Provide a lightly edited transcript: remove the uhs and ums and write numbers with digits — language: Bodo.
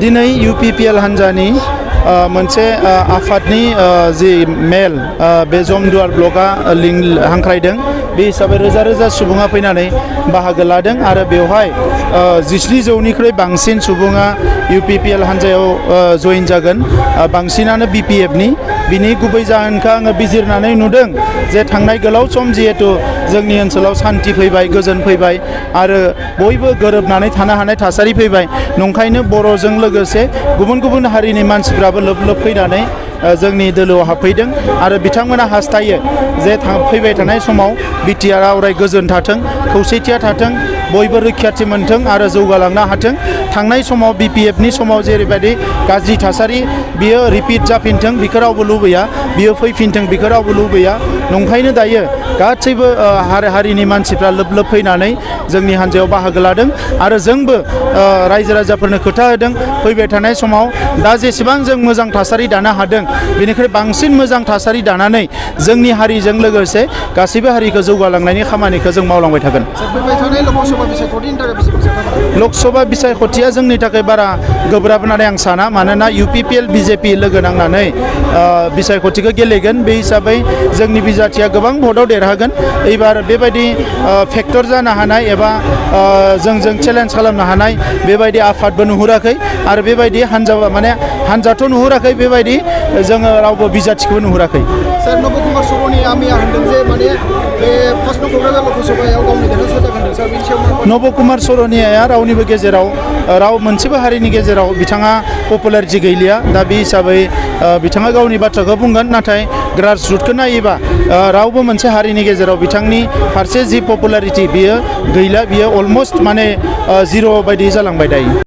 दिनै UPPL हान्जानि मोनसे आफादनि जि मेल बे जमदुवार ब्लकआ हांख्रायदों बे हिसाबै रोजा रोजा सुबुङा फैनानै बाहागो लादों आरो बेवहाय 17,000निख्रुइ बांसिन सुबुङा UPPL हान्जायाव जइन जागोन बांसिनानो BPFनि बिनि गुबै जाहोनखौ आङो बिजिरनानै नुदों जे थांनाय गोलाव सम जिहेतु जोंनि ओनसोलाव सान्थि फैबाय गोजोन फैबाय आरो बयबो गोरोबनानै थानो हानाय थासारि फैबाय नंखायनो बर'जों लोगोसे गुबुन गुबुन हारिनि मानसिफ्राबो लोब लोब फैनानै जोंनि दोलोआव हाबफैदों आरो बिथांमोना हास्थायो जे फैबाय थानाय समाव बिटिआरआ अराय गोजोन थाथों खौसेथिया थाथों बयबो रैखाथि मोनथों आरो जौगालांनो हाथों थांनाय समाव BPFनि समाव जेरैबायदि गाज्रि थासारि बियो रिपिट जाफिनथों बेखौ रावबो लुबैया बियो फैफिनथों बेखौ रावबो लुबैया नंखायनो दायो गासैबो हारिनि मानसिफ्रा लोब लोब फैनानै जोंनि हान्जायाव बाहागो लादों आरो जोंबो रायजो राजाफोरनो खोथा होदों फैबाय थानाय समाव दा जेसेबां जों मोजां थासारि दानो हादों बेनिख्रुइ बांसिन मोजां थासारि दानानै जोंनि हारिजों लोगोसे गासैबो हारिखौ जौगालांनायनि खामानिखौ जों मावलांबाय थागोन लक सभा बिसायख'थिया जोंनि थाखाय बारा गोब्राब होननानै आं साना मानोना UPPL BJP लोगो नांनानै बिसायख'थिखौ गेलेगोन बे हिसाबै जोंनि बिजाथिया गोबां भटआव देरहागोन एबार बेबायदि फेक्टर जानो हानाय एबा जोंजों चेलेन्ज खालामनो हानाय बेबायदि आफादबो नुहुराखै आरो बेबायदि हान्जाथ' नुहुराखै बेबायदि जोङो रावबो बिजाथिखौबो नुहुराखै सार नबकुमार सर'निया मैया होनदों जे माने बे फार्स्ट क'क्राझार लकसभायाव गावनि देरहासार जागोन होनदों सार बेनि सायाव नबकुमार सर'नियाया रावनिबो गेजेराव मोनसेबो हारिनि गेजेराव बिथाङा पपुलारिटि गैलिया दा बे हिसाबै बिथाङा गावनि बाथ्राखौ बुंगोन नाथाय ग्रासरुटखौ नायोबा रावबो मोनसे हारिनि गेजेराव बिथांनि फारसे जि पपुलारिटि बियो गैला बियो अलमस्ट माने जिर' बायदि जालांबाय दायो